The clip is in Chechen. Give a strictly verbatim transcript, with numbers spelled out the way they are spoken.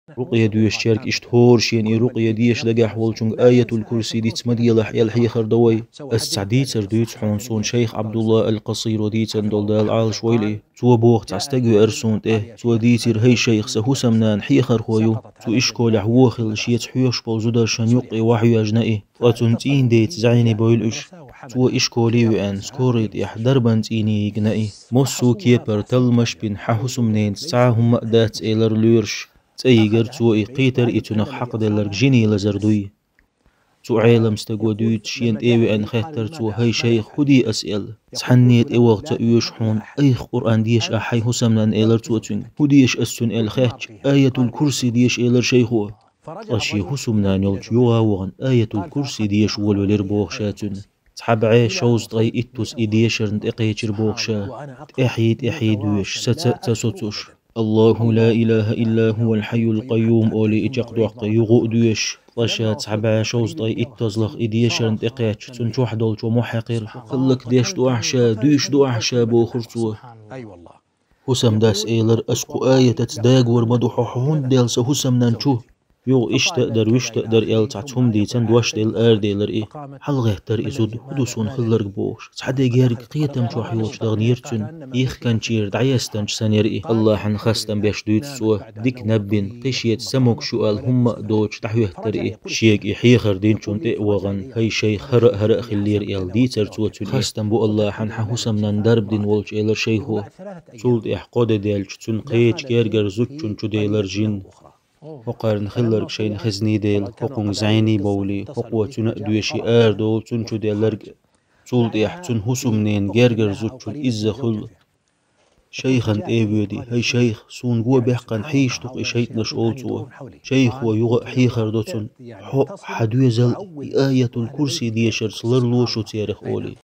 Рукъя доьшучерга иштта хӀора шена и рукъя деша дагахь волчунга Аятул-Курси диц ма делахь аьлла хьехар до вай. Ас цхьа дийцар дуьйцу хьуна, суна шайх Ӏабдулла ал-Къасиро дийцина долу, Дала Ӏалаш войла и. Цо боху цхьа стаг веара суна тӀе. Цо дийцира: «ХӀай шайх, сан хӀусамнана хьехархо ю. Цу ишколехь вон хилла шеца хьоьхуш болу зударшна юккъе вахьоьжна и. Ткъа цунна цӀийнан деца зӀене бойла уьш. Цо ишколе а веана, скорый тӀехь дарбан цӀийне йигна и. Массо а кепара талламаш а бина, хьан хӀусамненца цхьа а хӀумма а дац элира лоьраш. ЦӀа йигира цо и, кхийтира и цунах хьакхаделларг жиний лазар дуй». Цу Ӏелам стаго дуьйцу шена тӀе а веана, хаьттира цо: «ХӀай шайх, хӀун де ас?» — аьлла. «Цхьанне тӀе ваха ца оьшу хьуна, айхьа Къуръан деша ахь хьайн хӀусамнанна», — элира цо цуьнга. «ХӀун деша ас цунна?» — аьлла хаьттича, «Аятул-Курси деша», — элира шайхо. Ткъа шен хӀусамнана йолчу юха а вахана, Аятул-Курси деша волавелира боху ша цуьнан. Цхьа бӀе шовзткъе иттаза и дешарна тӀекхечира боху ша, тӀаьхьий-тӀаьхьий доьшуш, саца а ца соцуш. «Аллаху ла илаха илла хӀувал хьайюл къайюм», — олий и чекхдоккхий юха а доьшуш, ткъа ша цхьа бӀе шовзткъе иттазлах и дешарна тӀекхаьчча, цунна чохь долчо мохь хьаькхира. «ХӀаллакдеш ду ахь ша, дуьйш ду ахь ша», — бохура цо. ХӀусамдас элира: «Ас кху аятаца дагавар ма ду хьо, хьо хӀунда делла сан хӀусамнанна чу?» Юха иштта а дара, вуьшта а дара аьлла, цхьацца хӀума дийцина, дош делла араделира и. ХьалагӀеттара и зуда, хӀун ду суна хилларг бохуш. Цхьа де герга кхетам чохь йолчу даханера цуьнан. Йихканчера дӀаестанча санера и. Аллахьан хастам беш дуьйцу цо, дика наб бина, кхин шеца самогуш ю аьлла хӀумма а доцуш дӀахӀоьттара и. Шега и хьехар динчунна тӀе а вахана: «ХӀай шайх, хӀара а, хӀара а хиллера», — аьлла, дийцара цо цуьнан и. «Хастам бу Аллахьан хьан хӀусамнанна дарба дина волчу», — элира шайхо. Цул тӀаьхьа кхо де даьлча, цуьнан кхечу гергара зудчунна чу делира жин. ХӀокхарна хилларг шайна хезний дела, хӀокхунга зӀений бовлий, хӀокхо цуьнан а доьший арадолу цунна чу делларг. Цул тӀаьхьа цуьнан хӀусамненан гергара зудчун изза хуьлу. Шайхана тӀе а воьдий: «ХӀай шайх, суна го баьккхина хьийзаш ду-кх и шайтӀанаш», — олу цо. Шайхо юха а хьехар до цунна: «Хьо а, хьан доьзал а и Аятул-Курси дешарца ларло шу церах», — олий.